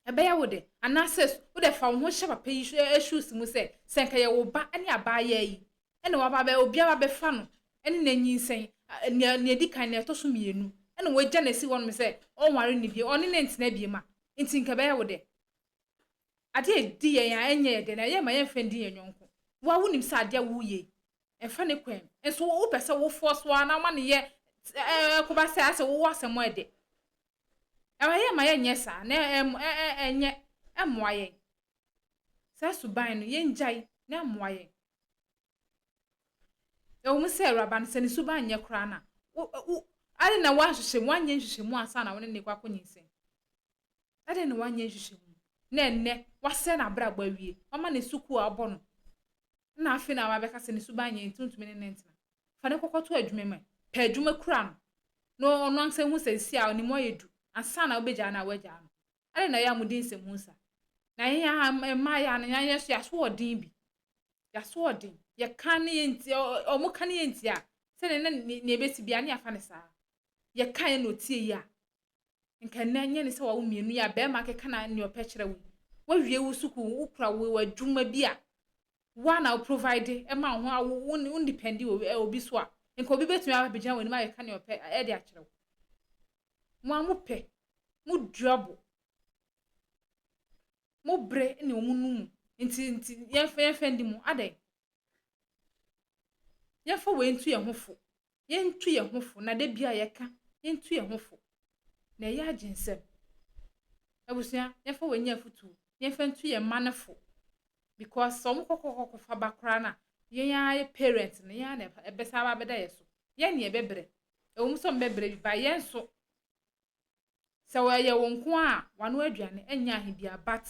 Ɛbɛyɛ wo dɛ? Anaasɛ wode fa wo ho hyɛ papa yi shoes mu sɛ nka yɛwo ba ne abaayewa yi ɛna waba bɛ obiara bɛfa no ɛne n'anyinsɛn nea edi kan, nea ɛtɔ so mmienu, ɛna wagya n'asi hɔnom sɛ ɔnware ne bie, ɔne ne ntena bie ma, nti nka ɛbɛyɛ wo dɛ? Adeɛ a ɛdi yɛn a ɛnyɛ yɛ dɛ na ɛyɛ ma yɛmfa ndi yɛn yɔnko. Wa wonim sɛ adeɛ a woyɛ yi ɛmfa ne kwan, nso wopɛ sɛ wofoɔ so a na woma ne yɛ ɛɛ kɔba sɛ asɛ wowɔ asɛm ɛdɛ. Ɛwɔ yɛ ma yɛnyɛ saa na ɛm ɛ ɛnyɛ ɛmmoa yɛn. Saa suban no, yɛngyae na ɛmmoa yɛn. Ɛwɔ mu sɛ awuraba no sɛ ne suban nyɛ koraa na wo wo ade na woahyehyɛ mu, woanyɛ nhyehyɛ mu ansa na wo ne ne kɔ akɔ nyinsɛn. Ade na woanyɛ nhyehyɛ mu na ɛnnɛ wasɛ n'abrabɔ awie, wama ne sukuu a ɔbɔ no, na afei na wabɛka sɛ ne suban nyɛ nti ntumi ne ne ntena. Fa ne kɔkɔto adwuma mu, pɛ adwuma kura no na ɔno ankasa hu sɛ si a ɔne mu ayɛ du ansa na wobɛgyaa no a woagyaa no. Ade na ɛyɛ a mode nsɛm hu sa na yɛn a mmaa yɛ ano, yɛn so yɛaso ɔden bi, yɛaso ɔden. Yɛka ne yɛn nti, ɔmo ka ne yɛn nti a sɛdeɛ na nea ebesi bia ne yɛafa ne saa. Yɛka yɛn na otie yi a, nka nnɛ nyɛ ne sɛ wawo mmienu yi a bɛrima keka na nea ɔpɛ kyerɛ wo. Wawie wo sukuu, wokura wo adwuma bi a wa na wo provide ɛma wo ho a wo wo depend wɔ obi so a, nka obi bɛtumi aba bɛgyina w'anim ayɛka nea ɔpɛ ɛde akyerɛ wo. Mo a mopɛ mo dua bo mo bere ne wɔn num nti yɛmfa ndi mu adɛn? Yɛmfa wei ntu yɛn ho fo, yɛntu yɛn ho fo na de bia yɛka yɛntu yɛn ho fo na ɛyɛ agye nsɛm. Abusua, yɛmfa wei nyɛ afutuo, yɛmfa ntu yɛn mma no fo, because sɛ wɔn kɔkɔkɔkɔ fa ba koraa na yɛn ara yɛ parent no, yɛn ara na ɛbɛsa aba abɛda yɛ so, yɛn ne yɛbɛbrɛ. Ɛwɔ mu sɛ wɔn bɛbrɛ bi ba yɛn nso sɛ wɔyɛ wɔn nko a wano aduane ɛnyɛ ahe bia, but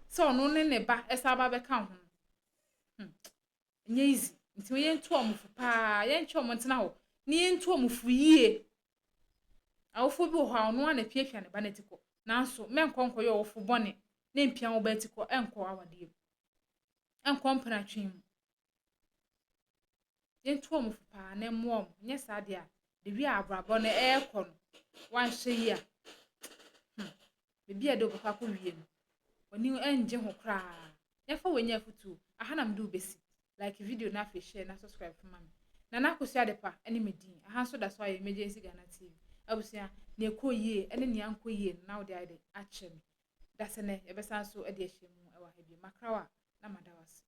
sɛ ɔno ne ne ba ɛsa aba bɛka ho nyɛ easy. Nti yɛntu wɔn fo paa, yɛnkyɛ wɔn ntena hɔ na yɛntu wɔn fo yie. Awofoɔ bi wɔ hɔ a ɔno ara na piapia ne ba n'ati kɔ, nanso mɛnkɔ nkɔyɛ ɔwofo bɔne na mpia wo ba ati kɔ, ɛnkɔ awadeɛ mu, ɛnkɔ mpenatwe mu. Yɛntu wɔn fo paa na mmoa wɔn. Nyɛ saa deɛ a, de wi a abrabɔ no ɛrekɔ no, wanhyɛ yi a, beebi a ɛde wobɛkɔ akɔ wie no, w'ani ɛngye ho koraa. Yɛmfa wɔ nyɛ afutuo. Aha na mede wo bɛsi. Like video na afei share na subscribe ma me. Nana Akosua Adepa ne me din. Aha nso da so ayɛ Emergency Ghana TV. Abusua, nea ɛkɔ yie ne nea ankɔ yie no na wode ayɛ de akyerɛ me. Da sɛ nɛ yɛbɛsan so de ahyia mu wɔ ha bio. Makrawa na mada wo ase.